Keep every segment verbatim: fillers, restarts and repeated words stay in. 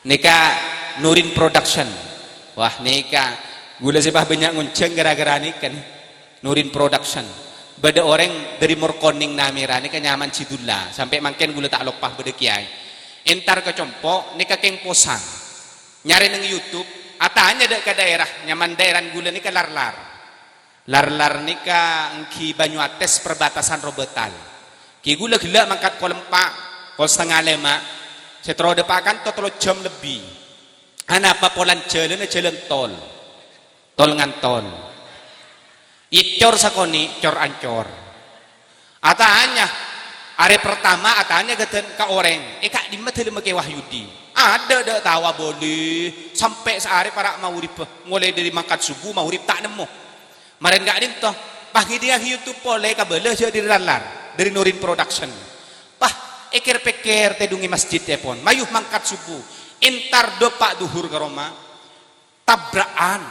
Nèka Nurin Production. Wah, nèka ghulâ sè pas bânnya' ngonjhâng ghârâ-ghârâ nèka nè. Nurin Production. Bâdâ orèng dâri Morkonèng Namèra nèka nyamana Jidulla. Sampè' mangkèn ghulâ ta' loppa bâdâ kèyaè. Entar ka compo' nèka kèng posang. Nyarè neng YouTube, atanya dâ' ka daerah, nyamana daerah ghulâ nèka Larlar. Larlar nèka èngghi Banyuates perbatasan Robatal. Ghi ghulâ ghellâ' mangkat kol empa', kol satengnga lèma', sè terro dâpa' kanto tello jam lebbi. Anapa polana jhâlânna jhâlân tol. Tol ngantol. Ècor sakonè', cor-ancor. Atanya, arè pertama atanya ghâdhân ka orèng, "È, ka'dimma dâlemma Kè Wahyudi?" Adâ' dâ' tao abâli, sampè' saarè para' maghrib, molaè dâri mangkat subuh maghrib ta' nemmo. Marèn ka'dinto, pas ngèdingngaghi YouTube polè kabâlâ jhâ' dâri Larlar, dâri Nurin Production. Pas, èkèr-pèkèr tèdungè masjidèpon, mayu mangkat subuh, entar dâpa' dhuhur ka roma, tabra'an.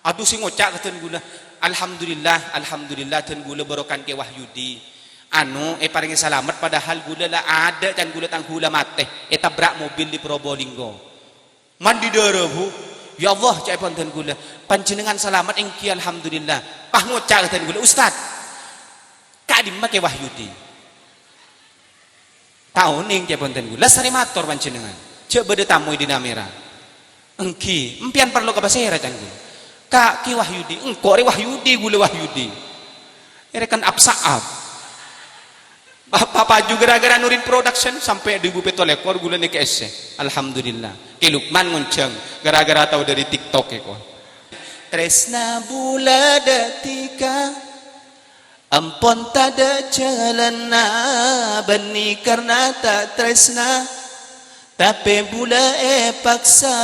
Adu sè ngoca' ka dân ghulâ, "Alhamdulillah, alhamdulillah, dân ghulâ barokana Kè Wahyudi. Anu, èparèngè salamet, padahal ghulâ la adâ' can ghulâ tang ghulâ matè, ètabrak mobil di Probolinggo." Mandi dârâ, Bu. "Ya Allah," ca'èpon dân ghulâ, "panjhennengngan salamet èngghi, alhamdulillah." Pas ngoca' ka dân ghulâ, "Ustad, ka'dimma Kè Wahyudi?" "Ta' onèng," ca'èpon dân ghulâ, "la sarè mator panjhennengngan. Jhâ' bâdâ tamoy dâri Namèra." "Èngghi, empèyan parlo ka pasèra?" can ghulâ. "Ka Kè Wahyudi." "Engko' rè Wahyudi, ghulâ Wahyudi." Èrèken ap-sa'ap. Pa-, papaju ghârâ-ghârâ Nurin Production sampè' du èbu pètto lèkor ghulâ nèka èssè. Alhamdulillah. Kè Lukman ngonjhâng ghârâ-ghârâ tao dâri TikTok èko. Trèsna bulâ dâtika, ampon tadâ' jhâlânna, bânnè karna ta' trèsna, tapè bulâ èpaksa,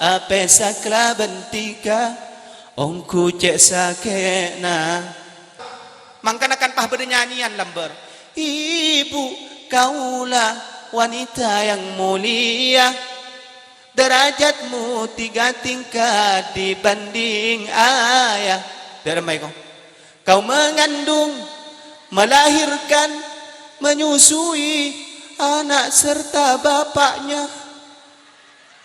apèsa kalabân tika, ongghu cè' sakè'na. Mangkana kan pas bâdâ nyanyian lambâr. Ibu, kaulah wanita yang mulia, derajatmu tiga tingkat dibanding ayah. Dâ'remma èko. Kau mengandung, melahirkan, menyusui anak serta bapaknya.